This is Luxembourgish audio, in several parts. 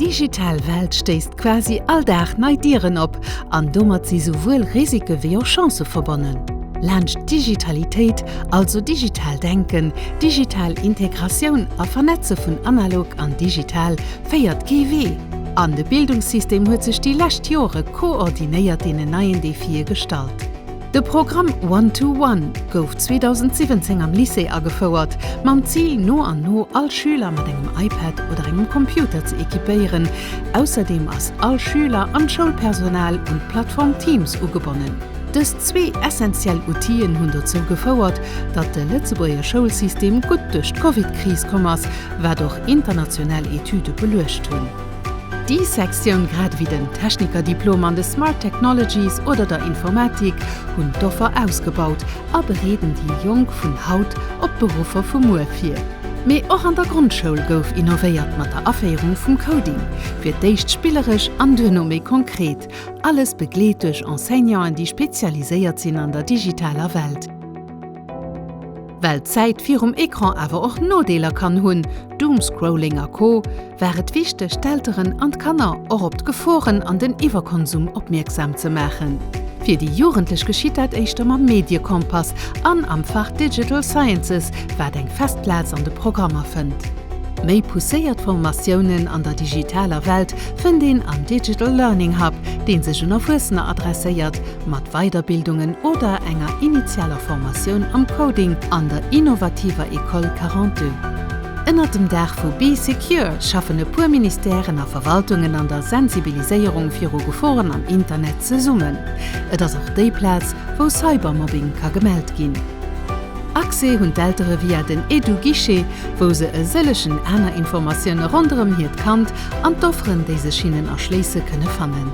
Déi digital Welt stéisst quasi all Dag nei Dieren op an domat si souwuel Risike wéi och Chancë verbonnen. Laanscht d'Digitalitéit, also digital Denken, digital Integratioun a Vernetze vun analog an digital, féiert kee Wee. An de Bildungssystem huet sech déi lescht Jore koordinéiert deenen neien Defie gestallt. De Programm One to One gouf 2017 am Lycée agefouert, mam Zil, no an no all Schüler mat engem iPad oder engem Computer ze equipéieren. Ausserdeem ass all Schüler an d'Schoulpersonal un d'Plattform Teams ugebonnen. Dës zwee essentiell Outiller hunn dozou gefouert, datt de Lëtzebuerger Schoulsystem gutt duerch d'Covid-Kris komm ass, wat och international Etüde beluecht hunn. Déi Sektioun, grad ewéi den Technikerdiplom an de Smart Technologies oder der Informatik, hunn d'Offer ausgebaut a bereeden déi Jonk vun haut op d'Beruffer vu muer vir. Mee och an der Grondschoul gouf innovéiert mat der Aféierung vum Coding, fir d'éischt spilleresch an duerno méi konkret, alles begleet duerch Enseignanten, déi spezialiséiert sinn an der digitaler Welt. Well d'Zäit virum Ecran awer och Nodeeler kann hunn, Doomscrolling a Co, war et wichteg d'Elteren an d'Kanner och op d'Geforen an den Iwwerkonsum opmierksam ze maachen. Fir déi Jugendlech geschitt dat éischter mam Mediekompass an am Fach Digital Sciences, wat eng fest Plaz an de Programmer fënnt. Méi pousséiert Formatiounen an der digitaler Welt fënnt een am Digital Learning Hub, dee sech un Erwuessener adresséiert, mat Weiderbildungen oder enger initialer Formatioun am Coding an der innovativer Ecole 42. Ënnert dem Daach vu Bee Secure schaffen e puer Ministèren a Verwaltungen an der Sensibiliséierung viru Geforen am Internet zesummen. Et ass och déi Plaz, wou Cybermobbing ka gemellt ginn. Accès hunn d'Eltere via den Edu-Guichet, wou se e sëllegen aner Informatioune ronderëm hiert Kand an d'Offeren, déi sech hinnen erschléisse, kënne fannen.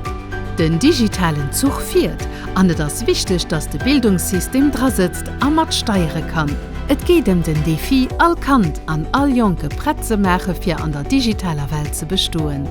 Den digitalen Zuch fiert an et ass wichteg, dass de Bildungssystem drasëtzt a mat steiere kann. Et geet ëm den Defi, all Kand an all Jonke prett ze maache fir an der digitaler Welt ze bestoen.